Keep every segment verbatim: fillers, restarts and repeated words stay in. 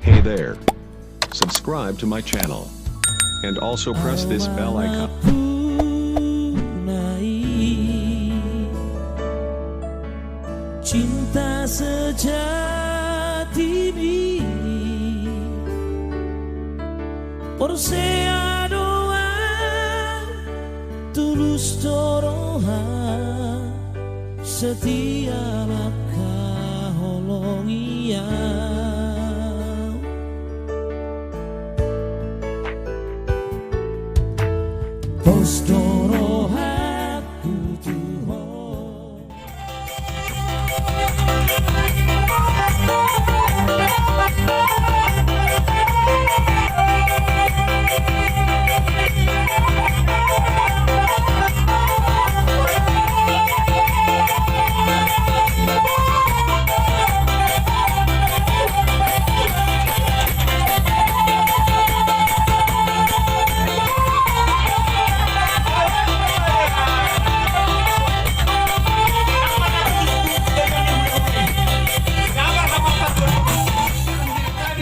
Hey there. Subscribe to my channel. And also press this bell icon. Cinta sejatimi, porsea do au, tulus do roha, setia mangkaholongi au. Pos do rohangku tu ho.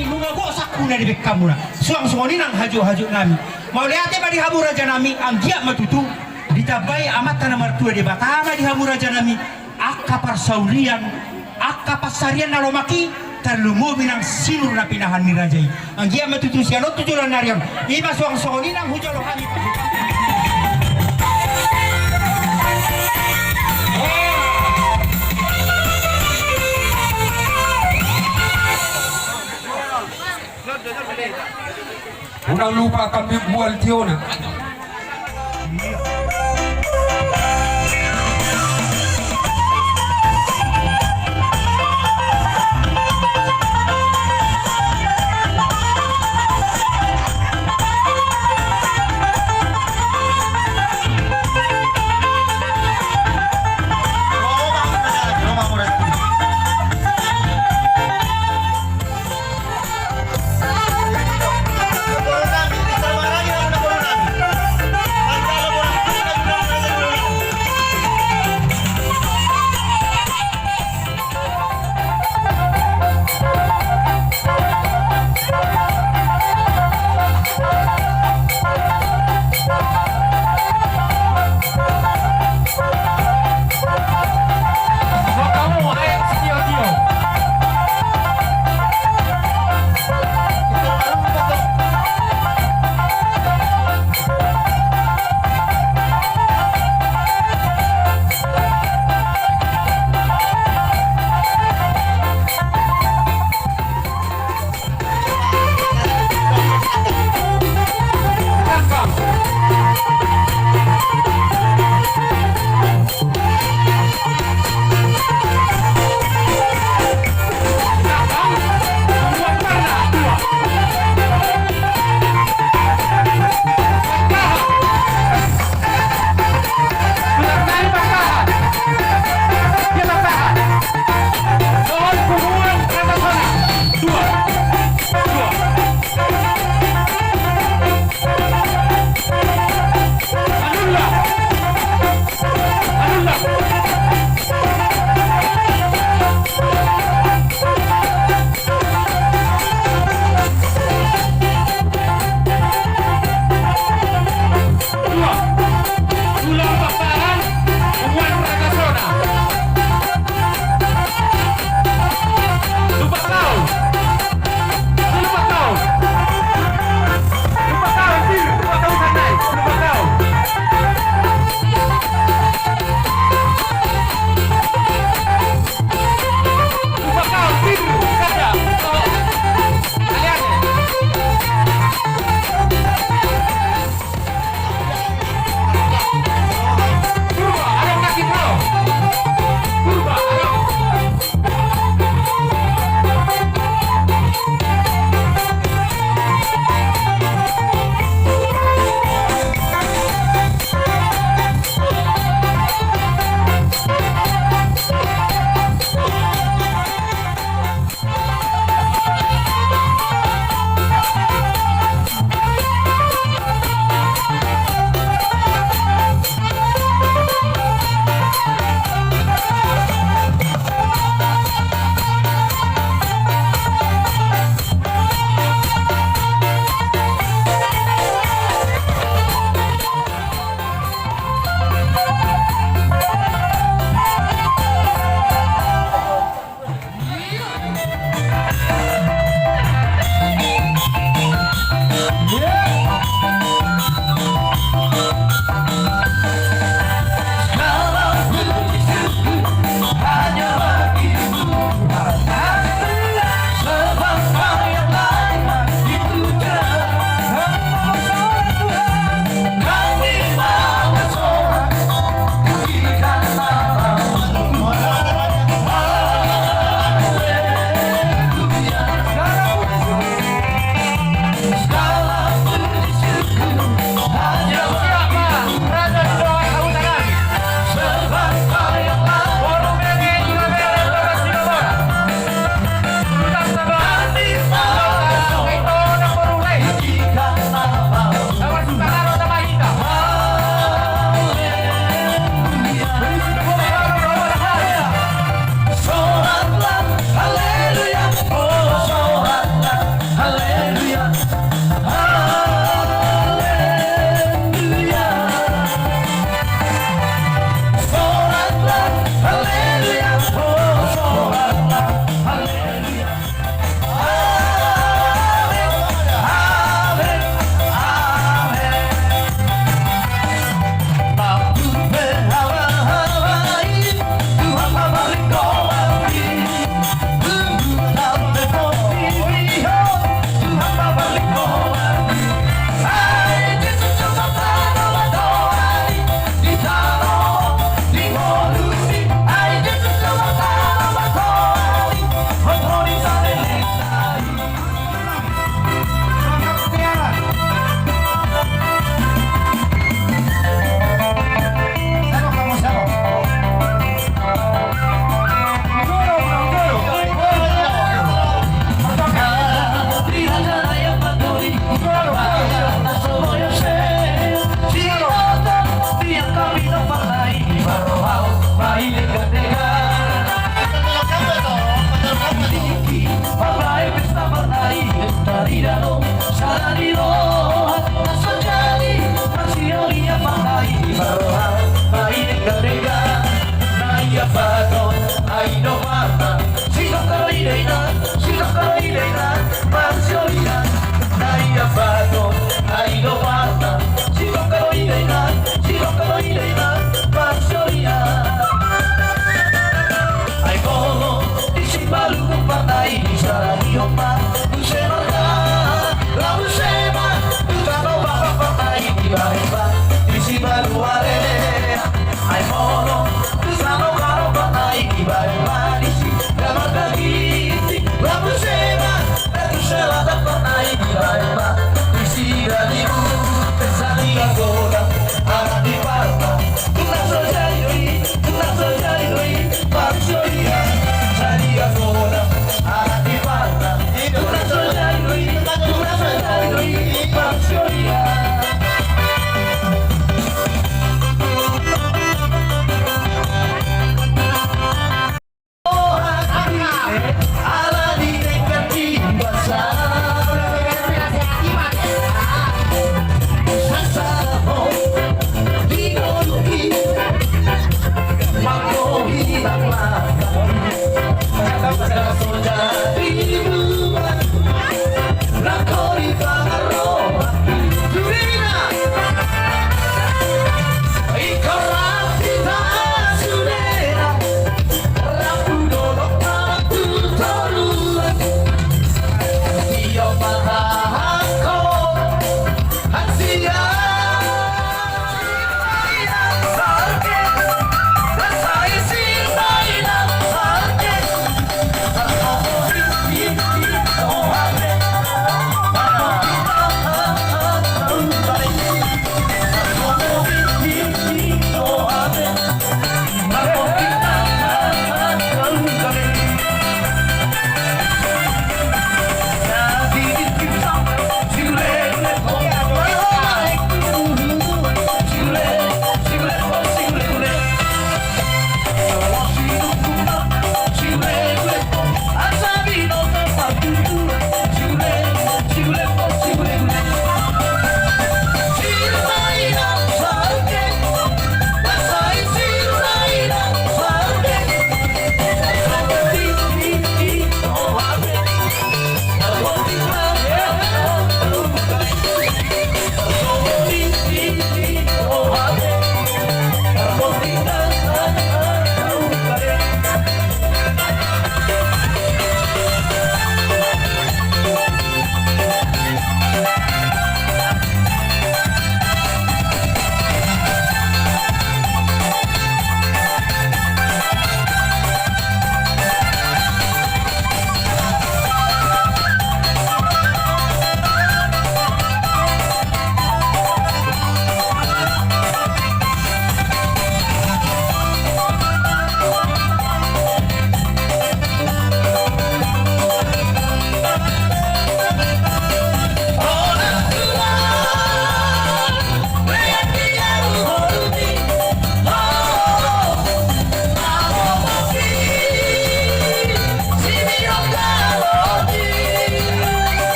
Nunga gok sangkuna di bekkamuna. Suang songon i nang hajut-hajut nami. Mauliate ma di hamu raja nami, anggiat ma tutu ditambai Amanta na martua Debata ma di hamu raja nami. Angka parsaulian, angka pansarian na lomak i, tarlumobi nang sinur na pinahan ni raja i. Anggiat ma tutu sian on tu joloan ni ari on. I ma suang songon i nang hujalo hami. Unang lupa kambing bual tiona.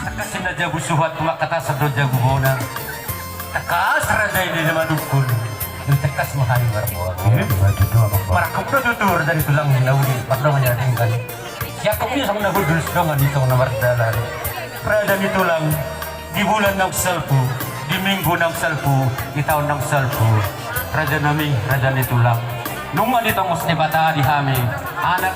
Tangkas inna jabu suhat, tumangkatas do jabu bona. Tangkas raja i di na madungkun. Tangkas ma hami marboa. Marangkup do tutu raja ni tulang na uli, pardongan ni na denggan. Siangkup ni songon na hundul, sidongan ni songon na mardalan. Raja ni tulang, di bulan naung salpu, di minggu naung salpu, di taon naung salpu. Raja nami, raja ni tulang. Nunga ditongos Debata di hami, anak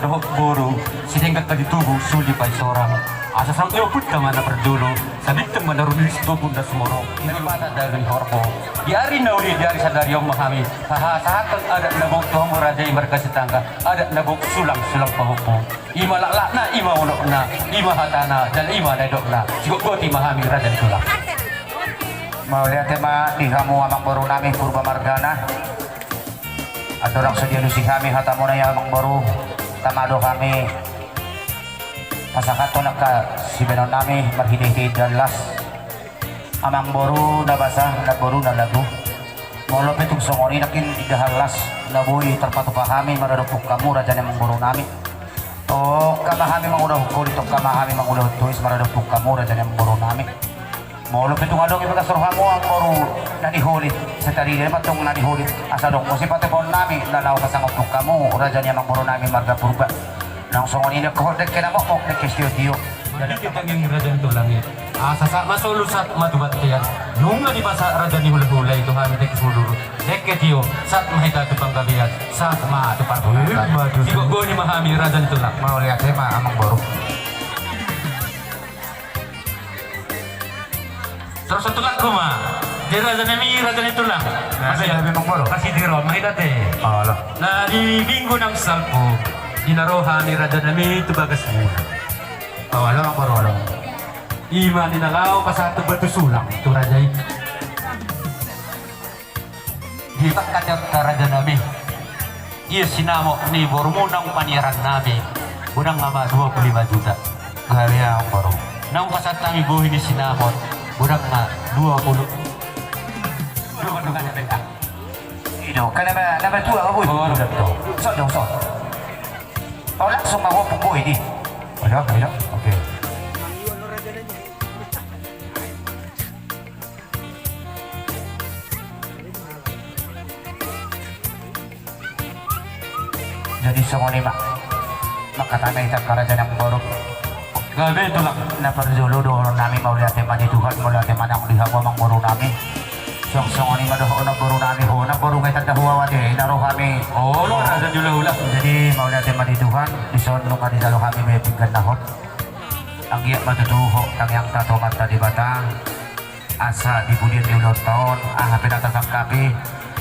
dohot boru, sidenggan hali tubu, suli paisorang. Asa songon i ompunta ma na parjolo, sabintang ma na rumiris, topung na sumorop. Debata dalan horbo. Di ari na uli, di ari sadari on ma hami pasahathon adat na gok tu hamu raja i marga Sitanggang, adat na gok sulang, sulang pahompu. I ma laklakna, i ma unokna, i ma hatana, jala i ma nidokna. Sigotgoti ma hami raja ni tulang. Mauliate ma di hamu amangboru nami Purba margana. Andorang so dialusi hami hatamuna i amangboru, tama do hami pasahathon angka sibahenon nami marhitehite indahan las. Amangboru na basa, namboru na lagu. Molo pe tung songon i nangkin indahan las na boi tarpatupa hami maradophon hamu raja ni amangboru nami. Tongka ma hami mangulahon holi, tongka ma hami mangulahon tois maradophon hamu raja ni amangboru nami. Molo pe tung adong i bagas rohamu amangboru na niholit, sai tarida ma tong na niholit. Asa adong muse patupahon nami na laho pasangaphon hamu raja ni amangboru nami marga Purba. Nang songon i na hot dengke na mokmok, dengke sitiotio. Dengke tangiang raja ni tulang i. Asa sahat ma solu, sahat ma tu bontean. Nunga dipasahat raja ni hulahula i tu hami dengke sulu, dengke tio, sahat ma hita tu panggabean, sahat ma tu parhorasan. Ima tutu. Sigotgoti ma hami raja ni tulang. Mauliate ma amangboru. Torus tulangku ma. Di raja nami, raja ni tulang. Nah, pasti, pasti di ro ma hita te. Olo. Na di minggu naung salpu, di na ro hami raja nami tu bagas muna. Olo, olo. Ima di na laho pasahat tu batu sulang tu raja i. Di pangkataion ta raja nami. Ia sinamot ni borumu naung paniaran nami, godang ma dua pulu lima juta. Gabe amangboru. Naung pasahat hami bohi ni sinamot, godang ma dua pulu. Dua pulu juta. Ido, kan nama, nama tua apa itu? Sok dong, sok. Oh, langsung ma bohi di. Ido, ido. Oke. Jadi songon i ma. Mangkatai ma hita angka raja ni amangboru. Gabe tulang. Na parjolo dohonon nami mauliate ma di Tuhan, mauliate ma nang di hamu amangboru nami. Songon i ma dohonon boru nami, ho namboru, nunga ditanda ho au ate, na ro hami. Olo, raja ni hulahula. Jadi mauliate ma di Tuhan, dison nunga dijalo hami be pinggan na hot. Anggiat ma tutu ho tangiangta tu Amanta Debata. Asa di pudian ni ulaonta on, aha pe na tasangkapi,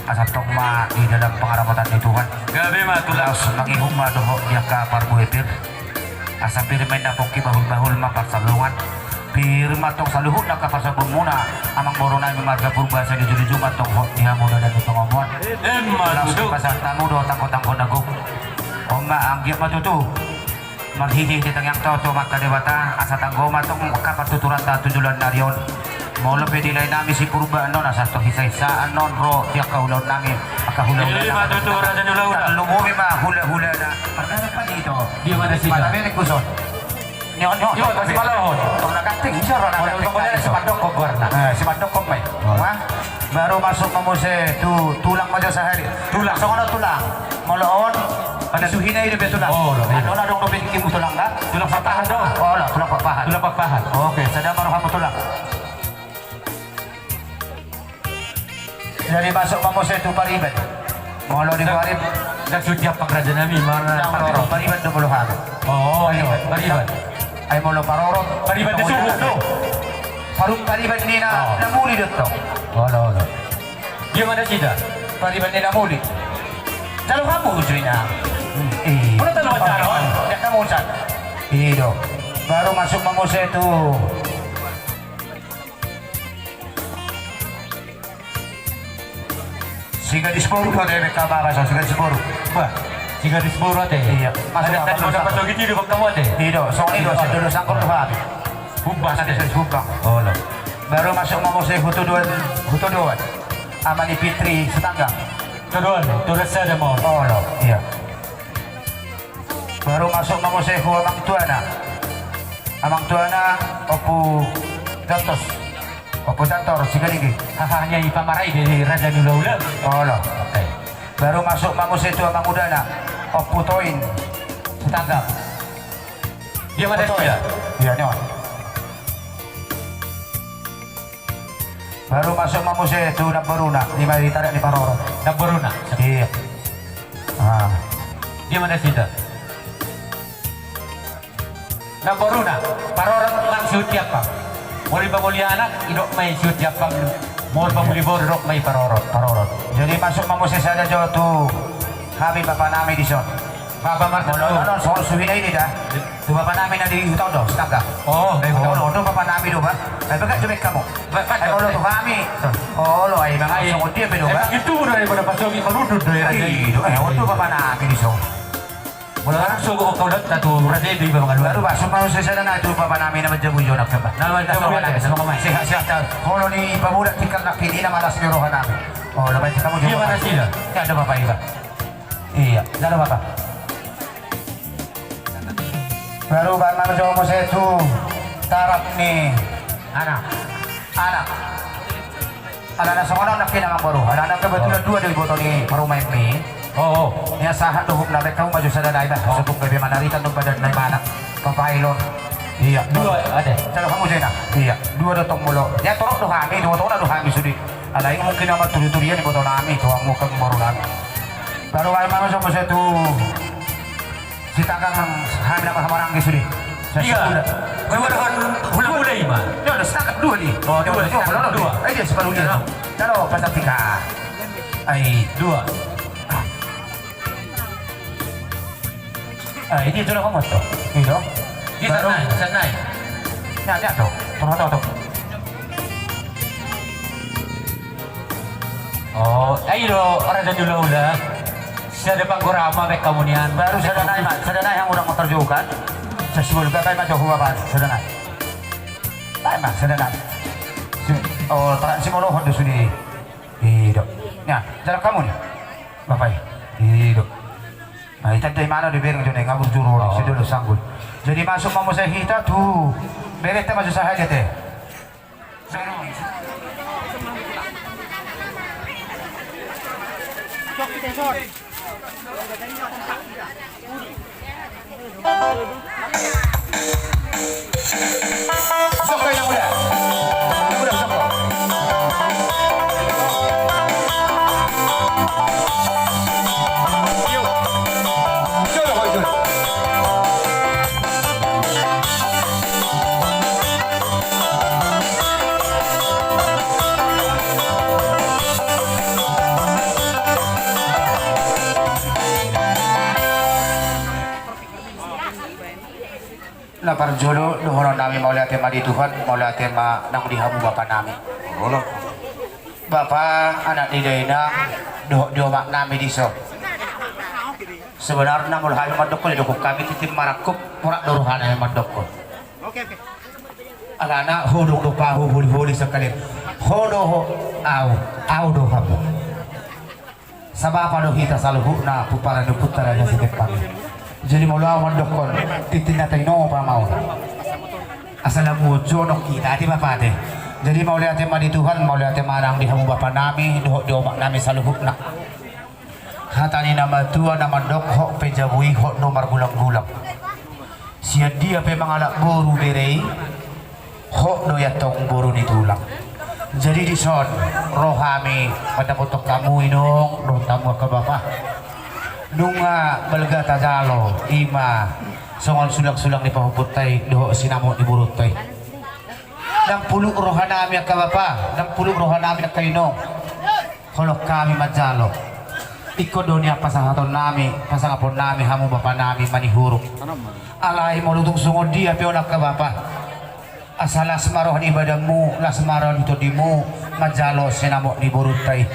asa tong ma di dalam pangaramotan ni Tuhan. Gabe ma tulang. Laos mangihut ma dohot di angka parbue pir. Asa pir ma inna pongki, bahulbahul ma parsalongan. Pir ma tong saluhutna angka parsabumuna, amangboru nami marga Purba, asa dijujur ma tong hot di hamu dalan ni pangomoan. Ima tutu. Laos dipasahat hamu do tanggo-tanggo na gok. On ma, anggiat ma tutu. Marhitehite tangiangta tu Amanta Debata, asa tanggo ma tong angka partuturanta tu joloan ni ari on. Molo pe dilae nami si Purba annon, asa tong hisa-hisaan annon ro di angka ulaon nami, angka hulahula. Ima tutu raja ni hulahula. Tarlumobi ma hulahulana. Pardalan padi ito. Dia ma nasida? Mata melek kuson. Nyo, nyo, nyo, nyo, sipalohon. Tong na ganting, iso ro na ganting. Simandokkon goarna. Eh, simandokkon ma i. Wah, baru masuk ma muse tu tulang ma jo sahali. Tulang. Songon on tulang. Molo on, pada suhina i dope tulang. Oh, olo, iya. Adong, adong dope tingkimu tulang, kan? Tulang Pakpahan do. Olo, tulang Pakpahan. Tulang Pakpahan. Oke, sada ma rohamu tulang. Jadi masuk ma muse tu pariban. Molo di pariban. Ndang suhut diampang raja nami, mana? Ndang, molo pariban do molo hami. Oh, iya, pariban. Ai molo parorot. Pariban di suhut do. Parung pariban ni na, na muli do tong. Olo, olo. Dia ma nasida? Pariban ni na muli. Jalo hamu uju ina. Iya. Molo talo pacaron. Ya kamu usan. Iya do. Baru masuk ma muse tu. Sigadis boru ate, beka baba so sigadis boru. Bah, sigadis boru ate. Iya. Masuk ma muse tu. Ada tadi masa pasogit di baka mate. Iya do. Songon i do, sadolo sangkut tu hami. Hubbas ate. Hubbas. Olo. Baru masuk ma muse tu Todoan, tu Todoan. Ama ni Fitri Sitanggang. Todoan, Todoan sada ma on. Olo, iya. Baru masuk ma muse tu amang tuana. Amang tuana, Ompu Jantos. Ompu Jantor, Sigalingging. Hahanya i pamarai di raja ni ulaula. Olo. Oke. Baru masuk ma muse tu amang udana. Ompu Toin. Sitanggang. Dia ma nasida? Iya, ni on. Baru masuk ma muse tu namboruna, i ma ditarik ni parorot. Namboruna. Iya. Ah. Dia ma nasida? Namboruna, parorot nang suhut diampang. Molo i pamuli anak, didok ma i suhut diampang. Molo pamuli boru, didok ma i parorot. Parorot. Jadi masuk ma muse sada jo tu hami bapa nami dison. Bapa Marta. Molo on, songon suhina i da. Tu bapa nami na di huta on do, Sitanggang. Oh, na di huta on. Olo, on do bapa nami do ba. Ai bagas jo baen hamu. Ai molo tu hami. Olo, ai mangan songon dia pe do ba. Ai mangan tu do, ai pada pasogit marudut do, ai raja i. Iya do, ai on do bapa nami dison. Molo langsung ho kaulanta tu raja i do iba mangaluar. Baru masuk ma muse sada nai tu bapa nami na manjabu i jo nang pe ba. Na manjabu i ate, songon ma i. Sehat, sehat. Molo ni pamuda tingkal nangkin i na malas ni roha nami. Olo, baen hamu jo. Dia ma nasida? Iya do bapa iba. Iya, jalo bapa. Baru baen ma jo muse tu tarap ni anak. Anak. Alana songon on nangkin amang boru. Alana kebetulan dua do iboto ni parumaenmi. Oh, oh. Ia sahat do hupna, baen hamu ma jo sada nai ba. Oh. Supung gabe manaritan do badan nai ma anak. Papailon. Iya. Dua ate. Jalo hamu jo ina. Iya. Dua do tong molo. Ia torop do hami, dua tong do hami sude. Alai mungkin amat turi-turian iboto nami tu hamu amang boru nami. Baru baen ma jo muse tu Sitanggang, hami na marhahamaranggi sude. Iya. Hula-hula i ma. Dua, dua, Sitanggang dua do i. Oh, dua, Sitanggang dua. Ai dia sipalu dia. Jalo pasang tika. Ai. Dua. Ai dia jolo kamu tu. Iya. Dia sanai, sanai. Ya, dia tu. Tunggu, tunggu, tunggu. Oh, ai do raja ni ulaula. Sada panggora ma baen hamu nian. Baru sada nai ma, sada nai hamu dang maparjoukan. Sasibol gabai ma jo hu bapa, sada nai. Nai ma, sada nai. Si, oh, tarak simolohon do sude. Ido. Nia, jalan hamu ni. Bapa i. Ido. Nah, ita dai mana di bereng jo ne ngabur juru. Oh. Sidolo sanggul. Jadi masuk ma muse hita tu. Bereng ta ma jo sahali ate. Na parjolo dohonon nami mauliate ma di Tuhan, mauliate ma nang di hamu bapa nami. Olo. Bapa, anak ni dainang, dohot di omak nami dison. Sebenarna molo hami mandokkon, didok hami tintin marangkup, murat do roha nami mandokkon. Alana ho do pahuhuli-huli sekali. Ho do ho, au, au do hamu. Sabapa do hita saluhutna, pomparan ni ompunta Raja Sitepan. Jadi molo au mandokkon, tintin na tinopa ma on. Asa lam uot jonok hita, ate bapa ate. Jadi mauliate ma di Tuhan, mauliate ma nang di hamu bapa nami, dohot di omak nami saluhutna. Hata ni na matua na mandok, hot pe jabu i hot do margulang-gulang. Sian dia pe mangalap boru bere i, hot do i antong boru ni tulang. Jadi dison ro hami mandapothon hamu inong dohot hamu angka bapa. Nunga balga tajalo i ma songon sulang-sulang ni pahompunta i dohot sinamot ni borunta i. Ndang puluk rohanami angka bapa, ndang puluk rohanami angka inong. Holong hami manjalo. Ingkon do nian pasahatonnami, pasangaponnami hamu bapanami Manihuruk. Alai molo tung songon dia pe on angka bapa, asa las ma roha ni badanmu, las ma roha ni tondimu, manjalo sinamot ni borunta i.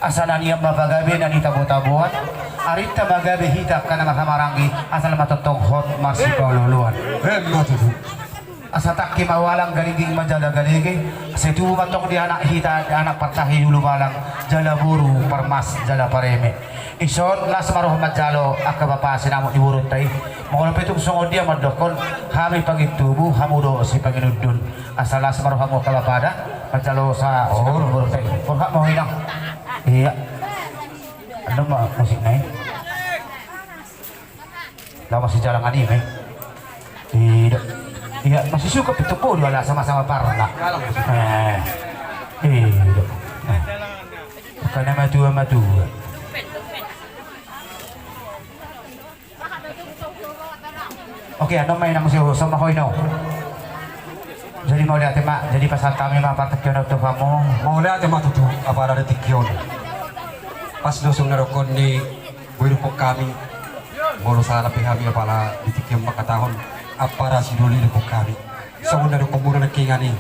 Asa na nian ma pagabe na nitabo-taboan, arinta ma gabe hita angka na marhahamaranggi, asal ma tongtong hot marsipaolo-oloan. Emma tutu. Asa tangki ma walang, galingging ma jala galege, sai tubu ma antong di anak hita, anak partahi di ulubalang, jala boru parmas jala pareme. Dison las ma roha manjalo angka bapa sinamot ni borunta i. Molo pe tung songon dia mandokkon, hami pangintubu, hamu do sipanginundun. Asa las ma rohamu angka bapa da manjalo sa sinamot ni borunta i. Borhat ma ho inang. Ia. Andon ma musikna i. Laho masijalangan i ma i. Ido. Ia, masisuka pe tong boru ala sama-sama parna. Eh. Ido. Angka na matua-matua. Oke, andon ma inang, muse ho, so ma ho inong. Jadi mauliate ma, jadi pasahat hami ma partingkian on tu hamu. Mauliate ma tutu apala di tingki on. Pas do songon na dohonon ni Boi dohot hami, molo sala pe hami apala di tingki on mangkatahon, ampara sidoli dohot hami. Songon na dohononmuna nangkiningan i.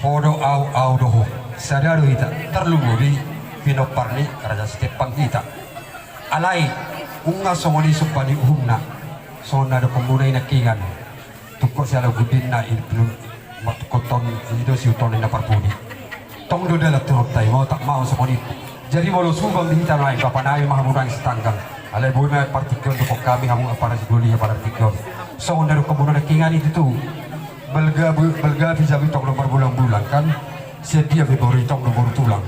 Ho do au, au do ho. Sada do hita, tarlumobi pinompar ni Raja Sitempang hita. Alai, nunga songon i somba ni uhumna. Songon na dohononmuna i nangkiningan. Tungkot siala gundinna i, tungkot i do siuton ni na parpudi. Tong do dalan tuhanta i, mauliate ma songon i. Jadi molo subang di hita nuaeng, bapanami ma hamu nuaeng sitanggang. Alai boi ma partingkian dohot hami hamu ampara sidoli apala di tingki on. Songon na dohononmuna nangkiningan i tutu. Balga, balga pe jabu i tong do margulang-gulang kan. Sian dia pe boru i tong do boru tulang.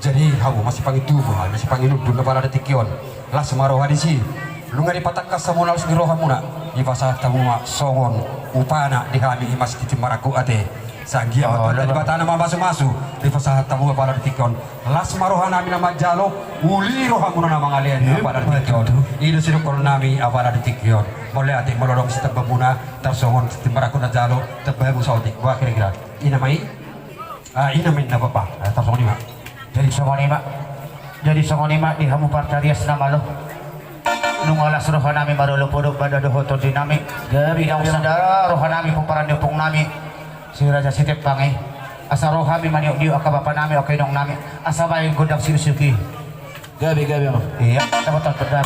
Jadi hamu masipangintubu, hami masipanginundun apala di tingki on. Las ma roha disi. Nunga dipatangkas hamu na las ni rohamuna, dipasahat hamu ma songon upana di hami i ma sitintin marangkup ate. Sai anggiat ma Tuhanta Debata na mamasu-masu, dipasahat hamu apala di tingki on. Las ma rohanami na manjalo, uli rohamuna na mangalean apala di tingki on. I do sidohononnami apala di tingki on. Mauliate, molo adong sitambaanmuna tarsongon sitintin marangkup na jalo, tambai hamu saotik. Boha kira-kira? I na ma i? Ah, i na ma inna bapa. Ah, tarsongon i ma. Jadi songon i ma. Jadi songon i ma di hamu partarias na malo. Nunga las rohanami marolopolop badan dohot tondinami. Gabe, gabe. Sada rohanami pomparan ni ompungnami si Raja Sitempang i. Asa ro hami maniop-niop angka bapanami, angka inongnami. Asa baen gondang siusiuk i. Gabe, gabe ma. Ia, dapotan pedang.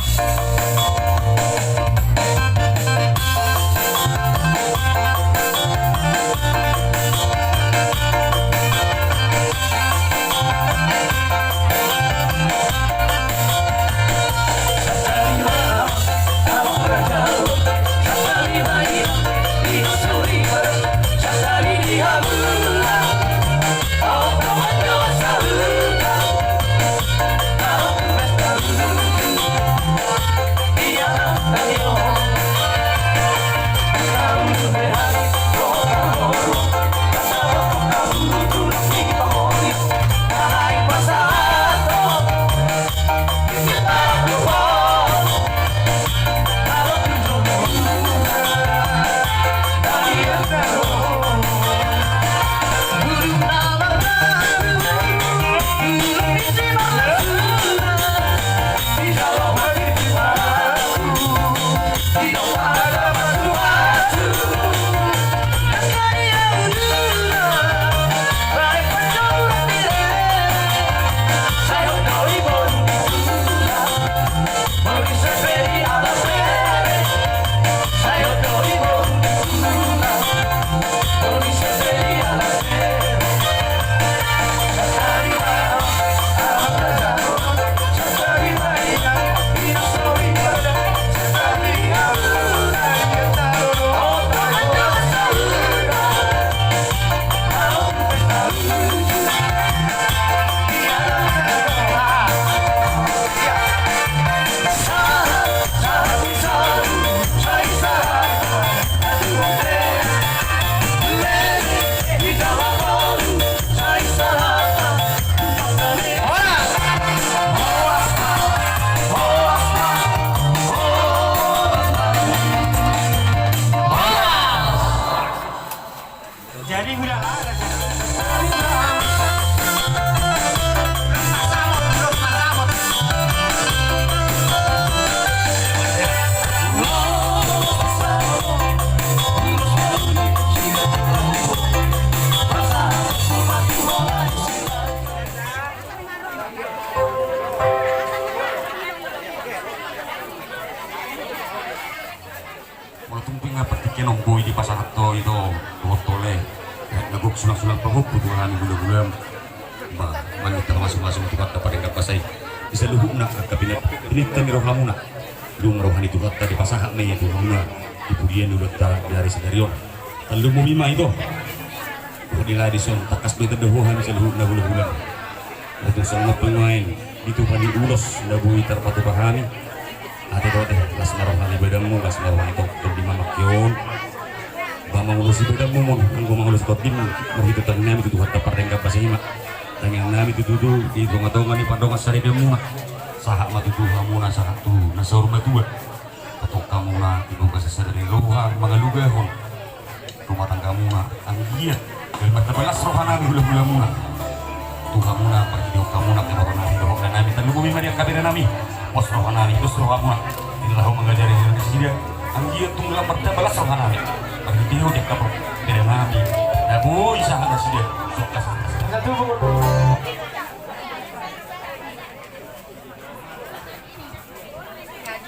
Sunang-sunang pahompu Tuhan nami hula-hula. Ba, mangido pamasumasu tu Tuhanta pardenggan basa i di saluhutna angka pina-, pinangidoan ni rohamuna. Dung roha ni Tuhanta dipasahat ma i tu hamuna di pudian ni ulaonta di ari sadari on. Tarlumobi ma ito. Dohot di lae dison, tangkas do ditanda ho hami saluhutna hula-hula. Tung songon panggoan di tupa ni ulos na boi tarpatupa hami. Ate dohot, las ma roha ni badanmu, las ma roha ni tondimuna mangkion. Ba mangulosi badanmu mon, anggo mangulosi tondimuna, marhite tangiang nami tu Tuhanta pardenggan basa i ma. Tangiang nami tutu tu di tonga-tonga ni pardongansaripeonmuna. Sahat ma tutu hamuna sahat tu na saur matua. Tongtong hamuna tibu kasasada ni roha mangalugahon rumah tanggamuna, anggiat gabe martamba las roha nami hula-hulamuna. Tu hamuna, parhitean hamuna, kemoro nami dohot na nami, tarlumobi ma di angka bere nami. Pos roha nami, pos rohamuna. Di na laho mangajari nasida, anggiat tung lam martamba las roha nami. Parhitean di angka bere nami na boi sahat nasida. Sokka, sokka.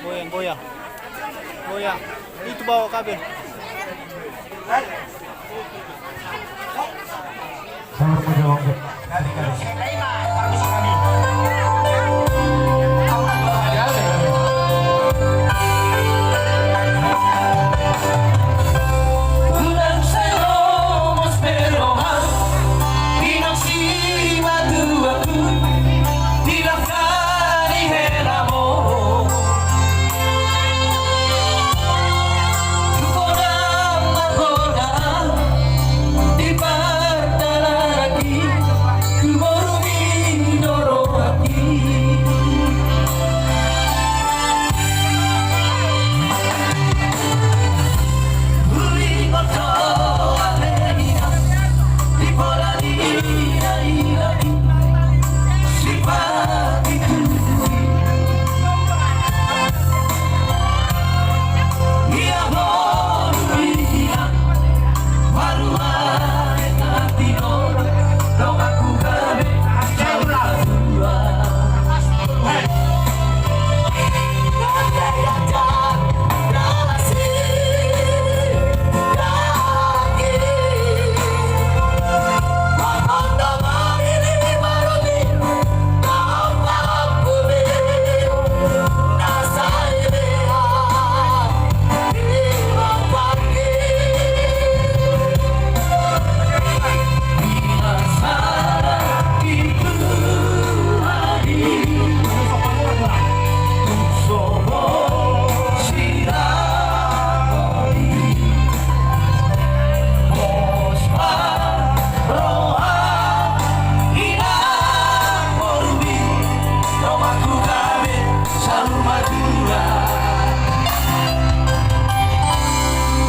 Goyang, goyang. Goyang. Itu bawa kabel. Sabar, Pak Jawab.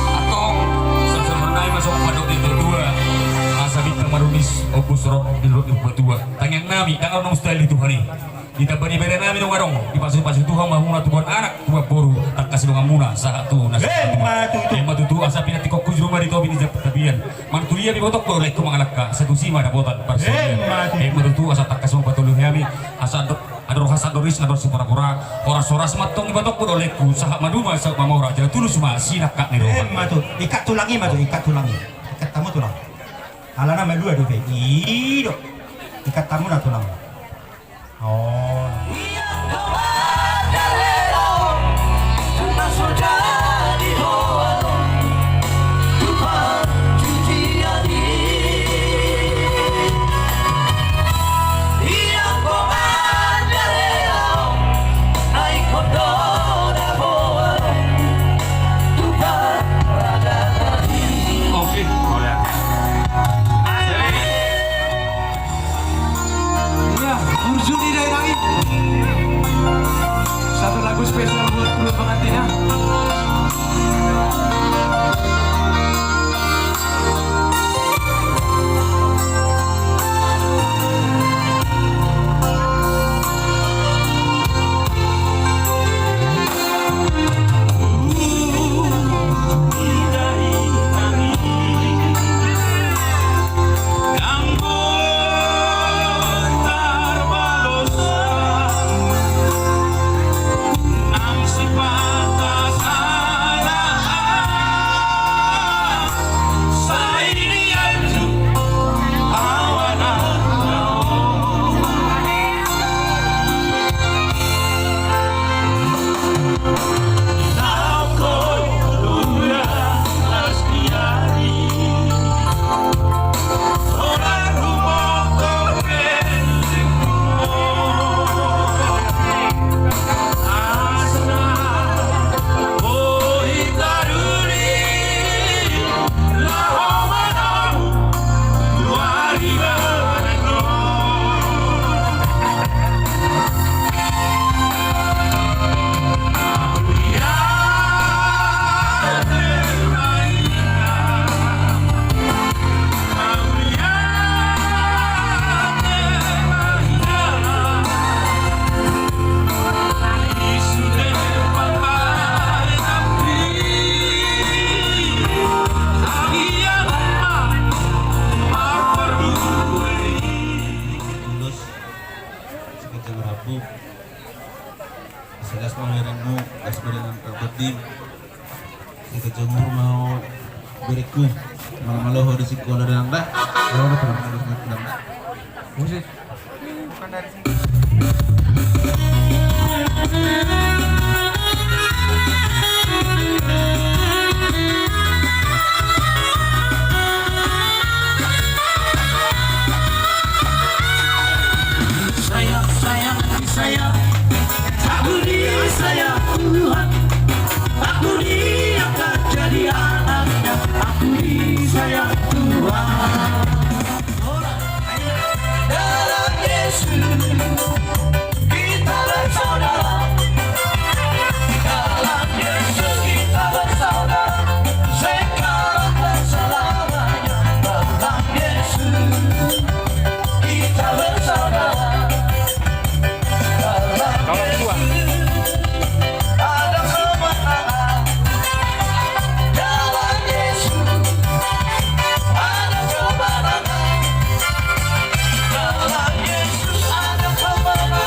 Antong, saluhutna i ma songon pandok ni natuatua. Asa bintang marumis, ombus ro di luhut ni natuatua. Tangiang nami, tangiang nami mustahil di Tuhan i. Ditamba ni bere nami nunga adong, dipasu-pasu Tuhan ma hamuna tubuan anak, tubuan boru, tangkas donganmuna sahat tu na sahat. Emma tutu. Emma tutu, asa pinantikhonku juru ma di topi ni jambar tapian. Martulia pe ibotongku dohot laengku mangalangka, asa tusi ma dapotan parsaulian. Emma tutu. Emma tutu, asa tangkas ma patolhas hami, asa andor, andor hasandor isi, andor sipora-pora, horas-horas ma antong ibotongku dohot laengku, sahat maduma, sahat mamora, jala tulus ma sinangkap ni roha. Emma tutu. Ikat tulang i ma tutu, ikat tulang i. Ikat hamu tulang. Alana malua dope. I do. Ikat hamuna tulang. Oh. Oke, boleh. Jadi, iya, burju ni daerah ini. Rabu. Selas ma berenmu, las berengan rapat tim. Kita jemur mau berekku. Malam-malam ho di sekolah dan dah. Malam-malam ho di sekolah dan dah. Musik. Sayang, sayang, sayang, aku disayang Tuhan. Aku diangkat jadi anak-Nya. Aku disayang Tuhan. Dalam Yesus kita bersaudara. Dalam Yesus kita bersaudara. Sekarang dan selamanya. Dalam Yesus kita bersaudara. Dalam Yesus ada kemenangan. Dalam Yesus ada kemenangan. Dalam Yesus ada kemenangan.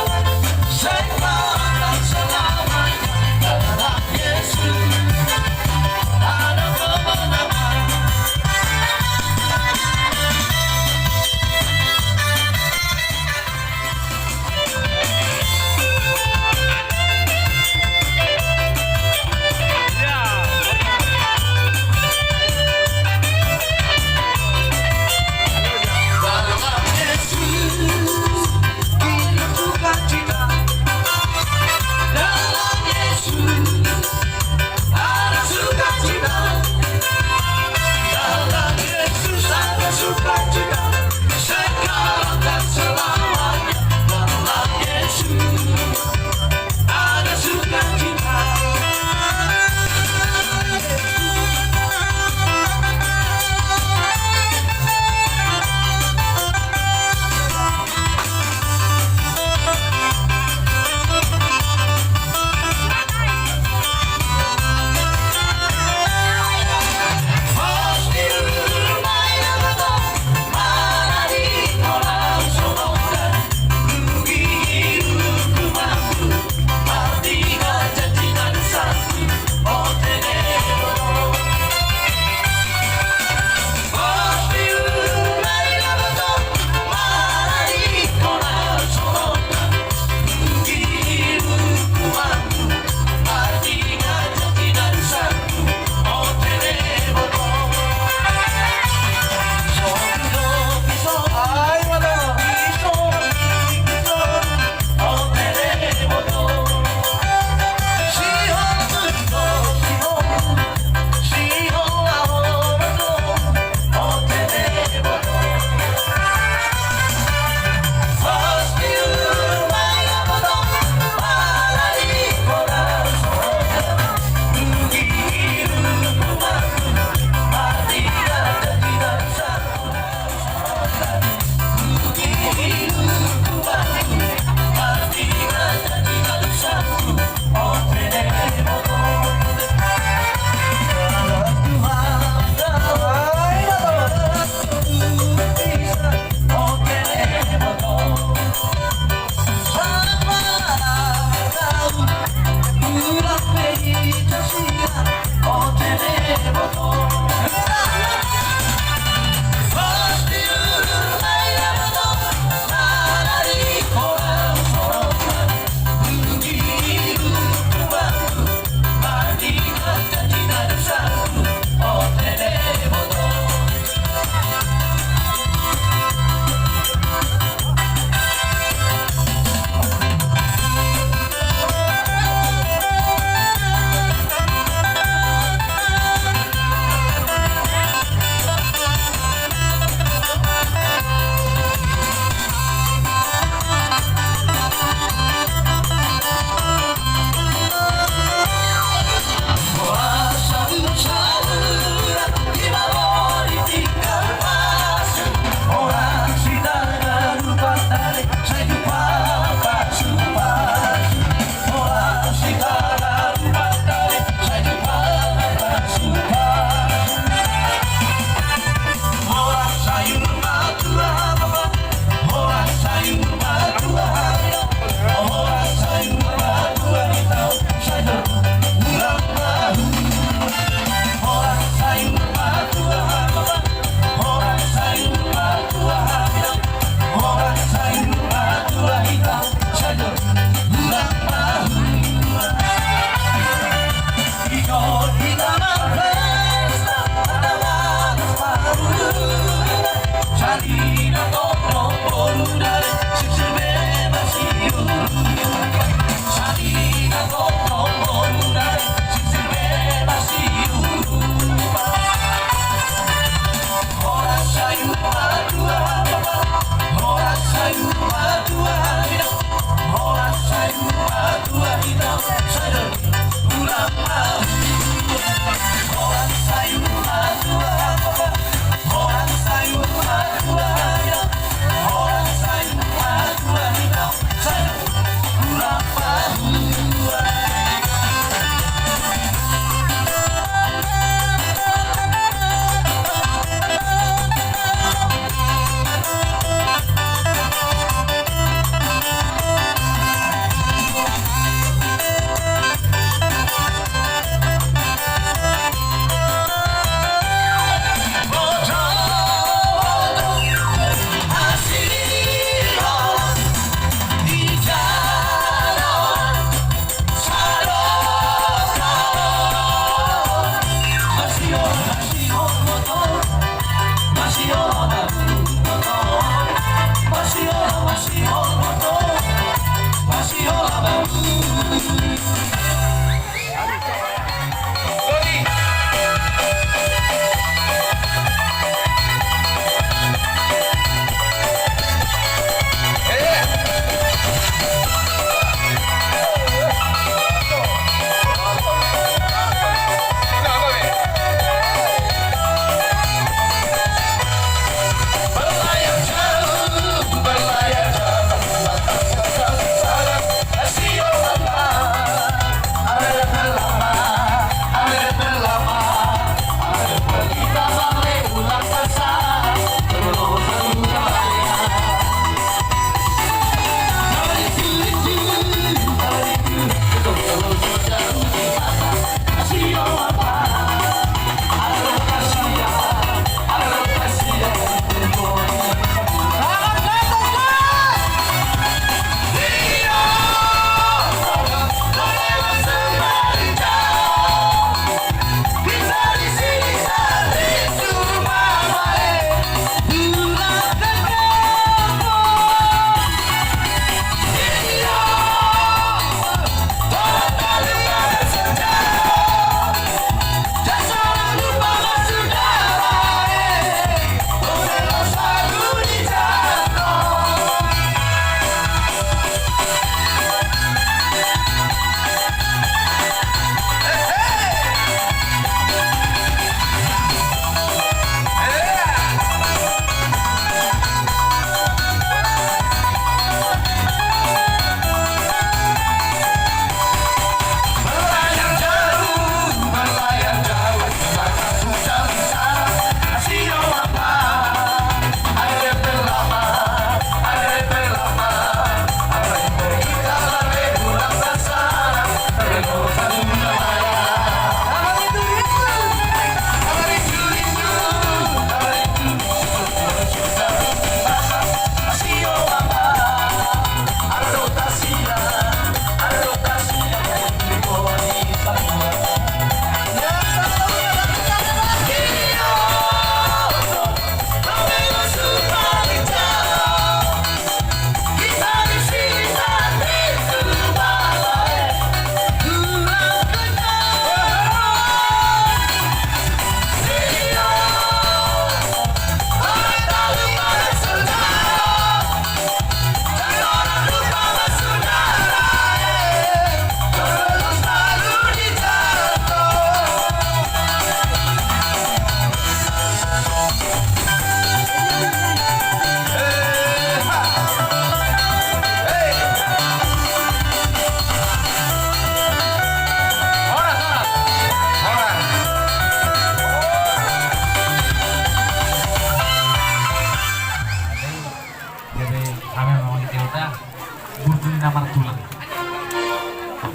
Burju ni na martulang.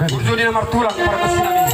Burju ni na martulang, pargonsi nami.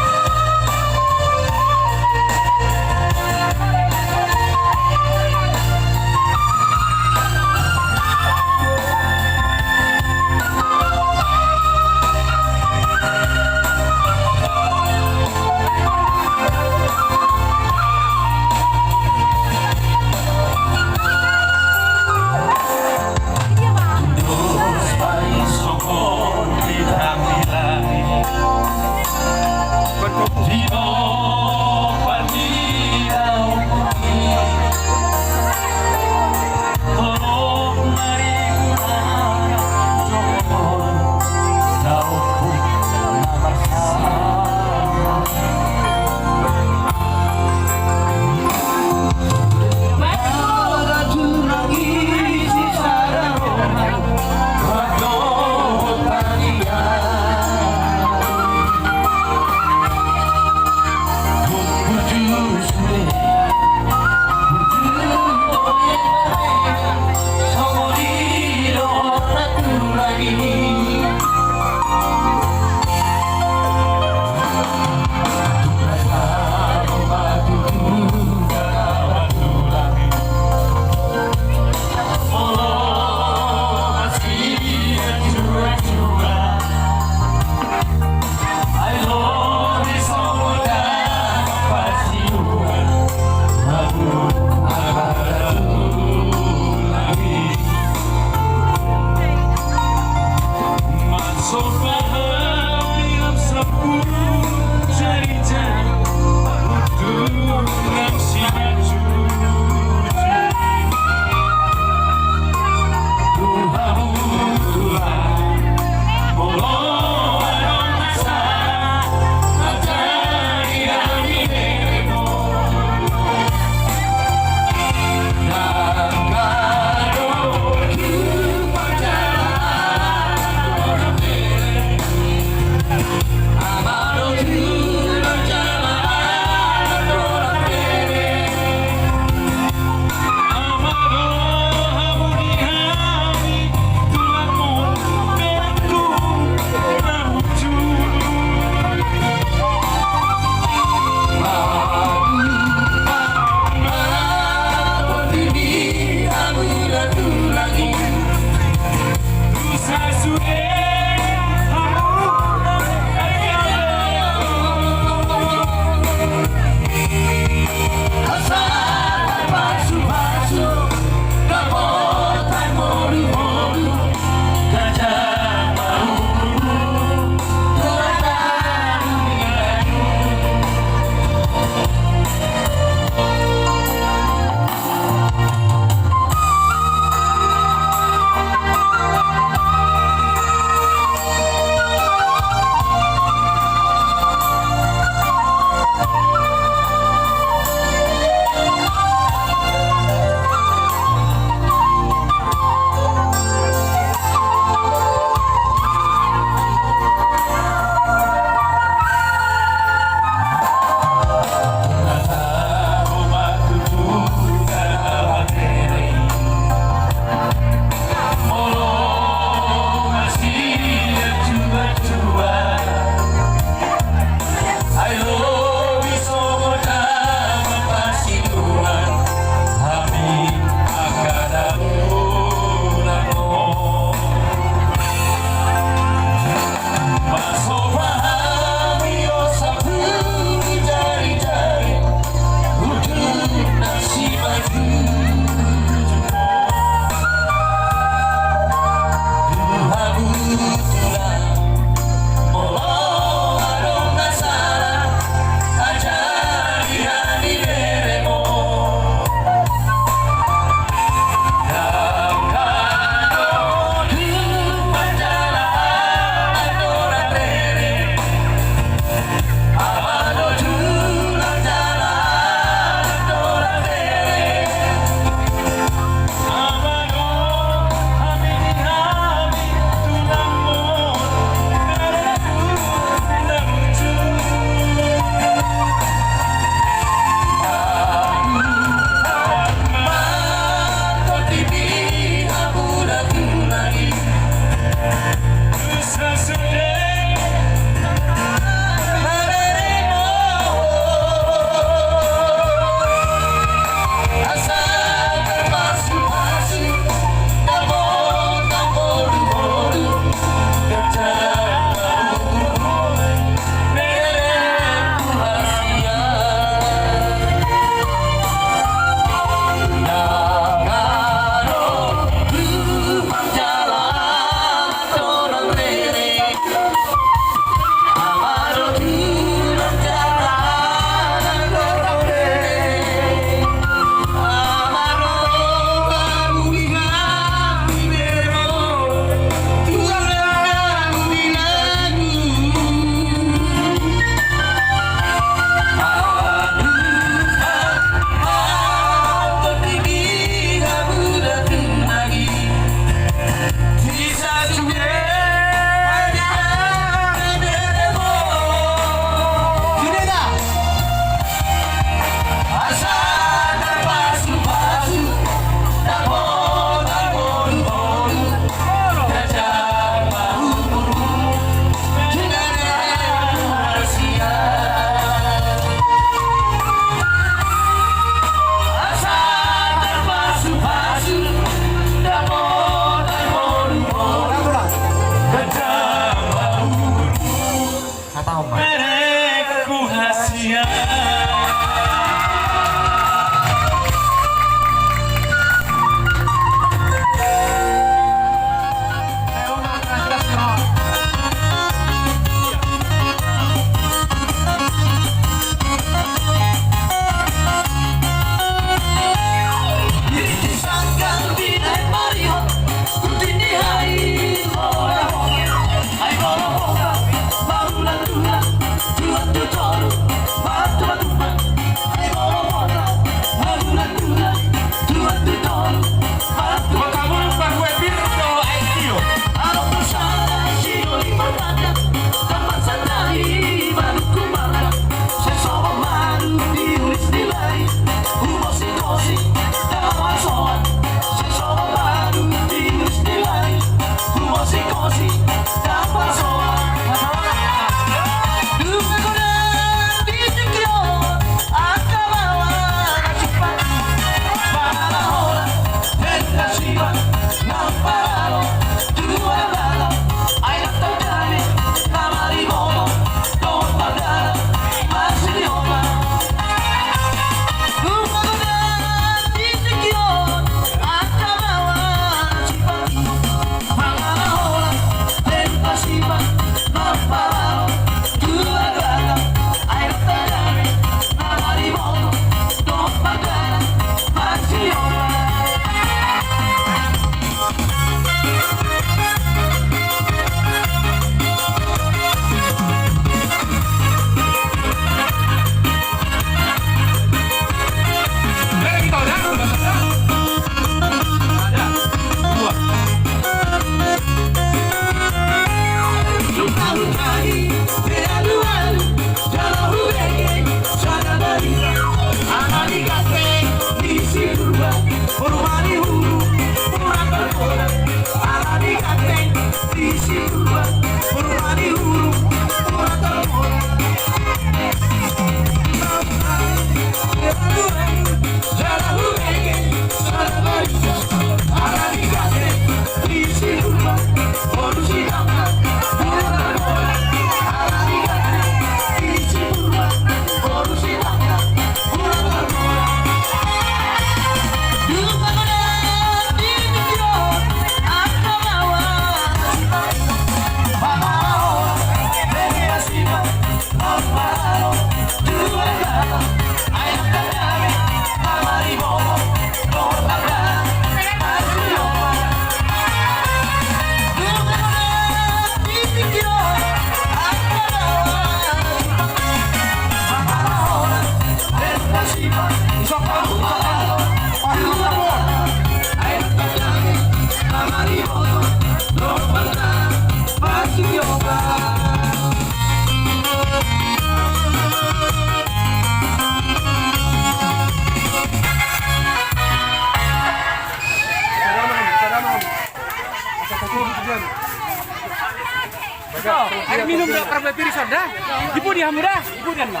Air minum da, parbabiru son da. Di pudi hamu da, di pudi hamu.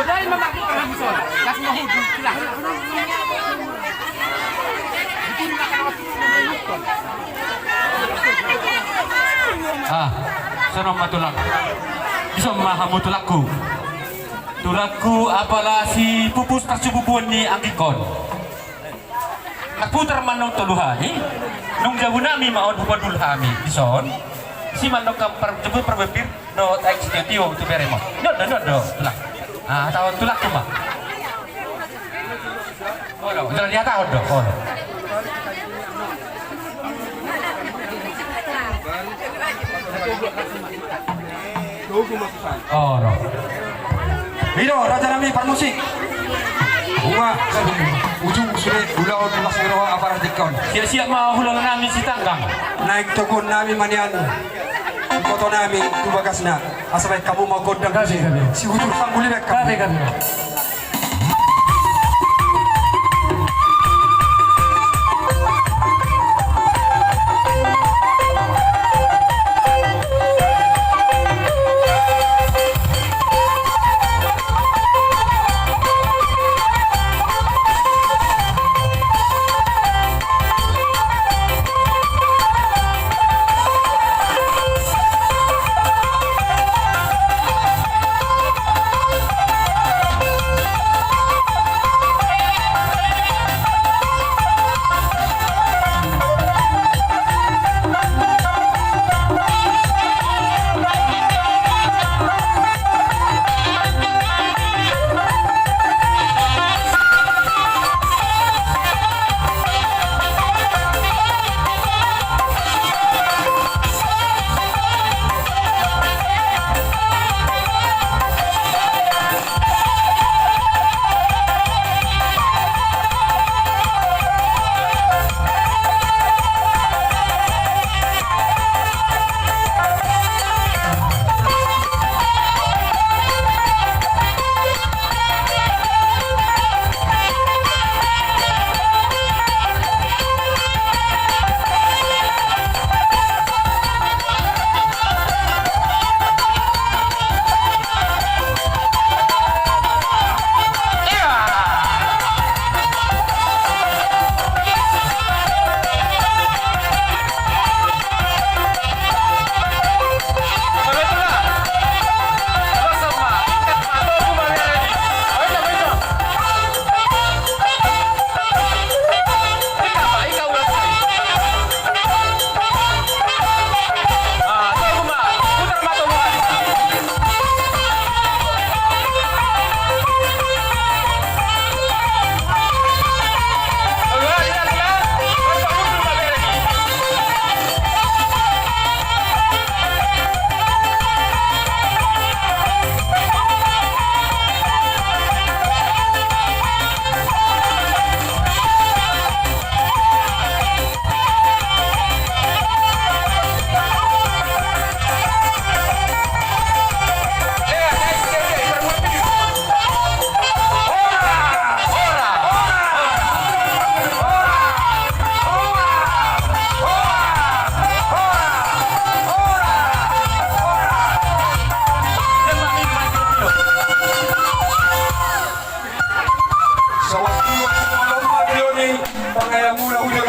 Dari mama tu hamu son. Las mau hudu, silang. Ah, songon ma tulang. Dison ma hamu tulangku. Tulangku, apala si pupus parsububuan ni anggingkon. Nang putar ma nang tolu hali. Nung jabu nami ma on hupandul hami dison. Si ma nang kam par jabu parbabiru. Dohot aek sitio-tio tu berem on. Nyondo, nyondo, tulang. Ah, taon tulangku ma. Olo, jala dia taon do, olo. Olo. I do, raja nami parmusik. Unang, ujung sude ulaon las ni roha apala tingki on. Siap-siap ma hulahula nami sitanggang. Naeng toguon nami ma nian. Boto nami tu bagasna, asa baen hamu ma gondang. Gabe, gabe. Si hujur tanggul i baen hamu. Gabe, gabe. Mula ujo